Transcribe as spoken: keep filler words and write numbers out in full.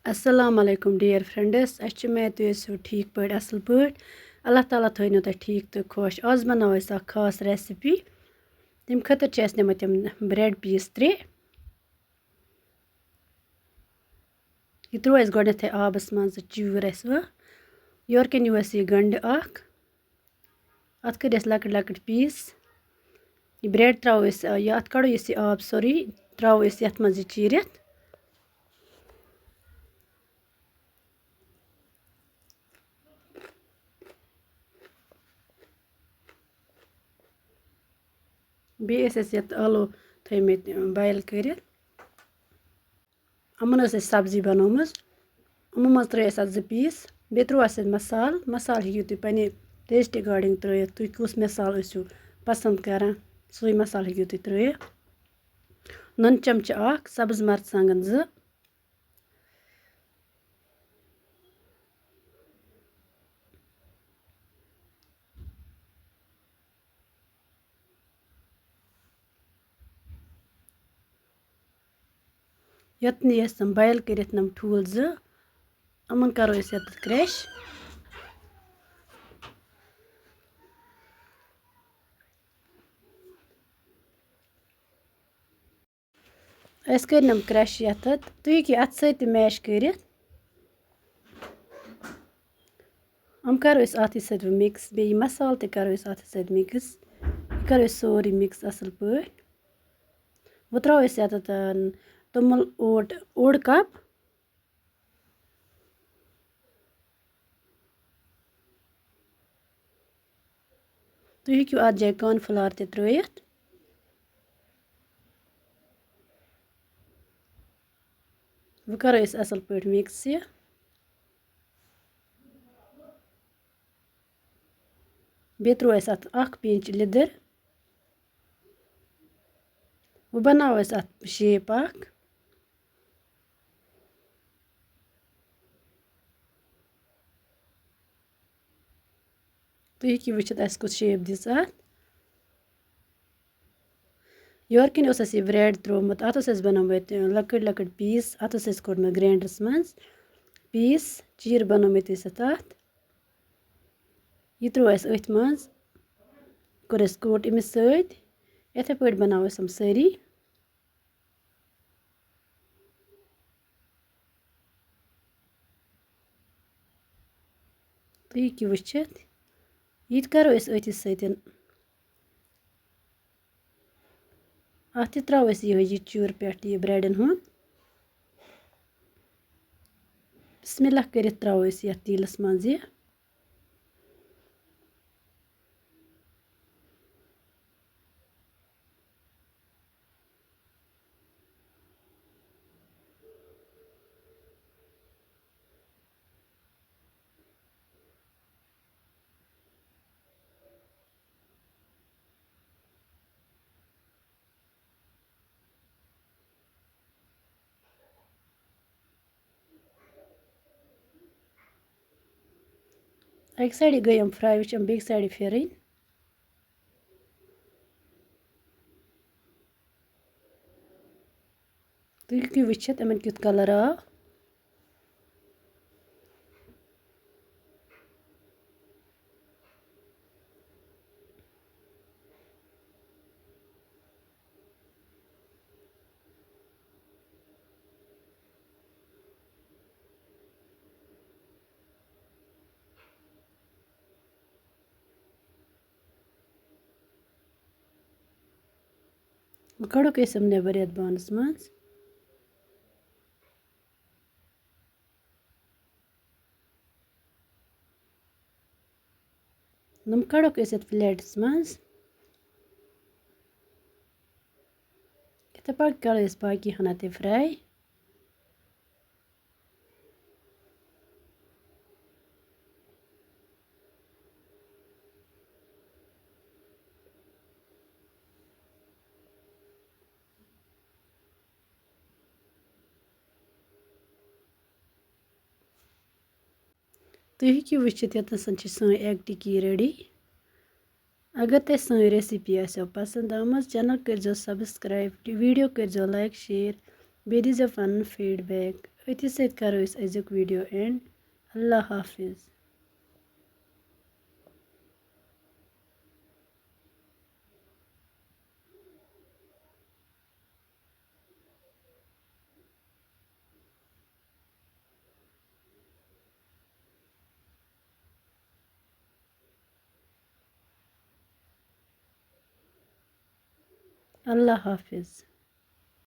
السلام علیکم dear friends، اَسہِ چھِ اُمید تُہۍ ٲسِو ٹھیٖک پٲٹھۍ، اَصٕل پٲٹھۍ۔ اللہ تعالیٰ تھٲینو تۄہہِ ٹھیٖک تہٕ خۄش۔ آز بَناوو أسۍ اَکھ خاص recipe۔ تَمہِ خٲطرٕ چھِ اَسہِ نِمٕتۍ یِم bread piece ترٛےٚ۔ یہِ ترٛوو اَسہِ گۄڈٕنٮ۪تھٕے آبَس منٛز، چیٖر اَسہِ وۄنۍ۔ یورٕ کَنۍ نیوٗ اَسہِ یہِ گَنٛڈٕ اَکھ۔ اَتھ کٔرۍ اَسہِ لۄکٕٹۍ لۄکٕٹۍ piece۔ یہِ bread ترٛاوو أسۍ، آ، یہِ اَتھ کَڑو أسۍ یہِ آب سورُے، ترٛاوو أسۍ یَتھ منٛز یہِ چیٖرِتھ۔ بیٚیہِ ٲسۍ اَسہِ یَتھ ٲلوٕ تھٲیمٕتۍ boil کٔرِتھ۔ یِمَن ٲس اَسہِ سبزی بَنٲومٕژ۔ یِمَن منٛز ترٛٲے اَسہِ اَتھ زٕ piece۔ بیٚیہِ ترٛوو اَسہِ اَتھ مصالہٕ۔ مصالہٕ ہیٚکِو تُہۍ پنٛنہِ taste according ترٛٲیِتھ۔ تُہۍ کُس مصالہٕ ٲسِو پَسنٛد کَران، سُے مصالہٕ ہیٚکِو تُہۍ ترٛٲیِتھ۔ نُنہٕ چمچہٕ اَکھ، سبٕز مرژٕوانٛگَن زٕ۔ یَتھ نہٕ یَس تِم boil کٔرِتھ یِم ٹھوٗل زٕ، یِمَن کَرو أسۍ یَتَتھ crush۔ اَسہِ کٔرۍ یِم crush یَتَتھ، تُہۍ ہیٚکِو اَتھٕ سۭتۍ تہِ mash کٔرِتھ۔ یِم کَرو أسۍ اَتھٕ سۭتۍ وۄنۍ mix، بیٚیہِ یہِ مصالہٕ تہِ کَرو أسۍ اَتھٕ سۭتۍ mix۔ یہِ کَرو أسۍ سورُے mix اَصٕل پٲٹھۍ۔ وۄنۍ ترٛاوو أسۍ یَتَتھ، آ، توٚمُل اوٹ، اوٚڑ cup۔ تُہۍ ہیٚکِو اَتھ جایہِ corn flour تہِ ترٛٲیِتھ۔ وۄنۍ کَرو أسۍ اَصٕل پٲٹھۍ mix یہِ۔ بیٚیہِ ترٛوو اَسہِ اَتھ اَکھ pinch لیٚدٕر۔ وۄنۍ بَناوو أسۍ اَتھ shape اَکھ۔ تُہۍ ہیٚکِو وٕچھِتھ اَسہِ کُس shape دِژ اَتھ۔ یورٕ کِنۍ اوس اَسہِ یہِ bread ترٛوومُت، اَتھ اوس اَسہِ بَنومُت، اَ، لۄکٕٹۍ لۄکٕٹۍ piece، اَتھ اوس اَسہِ کوٚڑمُت grinderَس منٛز piece، چیٖر بَنومُت اَسہِ اَتھ اَتھ۔ یہِ ترٛوو اَسہِ أتھۍ منٛز، کوٚر اَسہِ coat أمِس سۭتۍ۔ یِتھَے پٲٹھۍ بَناوو أسۍ یِم سٲری۔ تُہۍ ہیٚکِو وٕچھِتھ، یہِ تہِ کَرو أسۍ أتھی سۭتۍ۔ اَتھ تہِ ترٛاوو أسۍ یِہوٚے یہِ چوٗرٕ پٮ۪ٹھ یہِ breadَن ہُنٛد۔ بسم اللہ کٔرِتھ ترٛاوو أسۍ یَتھ تیٖلَس منٛز یہِ۔ اَکہِ سایڈٕ گٔے یِم fry، وۄنۍ چھِ یِم بیٚکہِ سایڈٕ پھِرٕنۍ۔ تُہۍ ہیٚکِو وٕچھِتھ یِمَن کیُتھ colour آو۔ وۄنۍ کَڑوکھ أسۍ یِم نٮ۪بَر یَتھ بانَس منٛز۔ یِم کَڑوکھ أسۍ یَتھ plateَس منٛز۔ یِتھَے پٲٹھۍ کَرو أسۍ باقی ہنا تہِ fry۔ تُہۍ ہیٚکِو وٕچھِتھ، ییٚتنَس چھِ سٲنۍ egg tikki ready۔ اگر تۄہہِ سٲنۍ recipe آسیو پسنٛد آمٕژ، channel کٔرۍزیو subscribe، video کٔرۍزیو like، share، بیٚیہِ دیٖزیو پنُن feedback۔ أتھی سۭتۍ کَرو أسۍ أزیُک video end. اللہ حافظ. اللہ حافظ.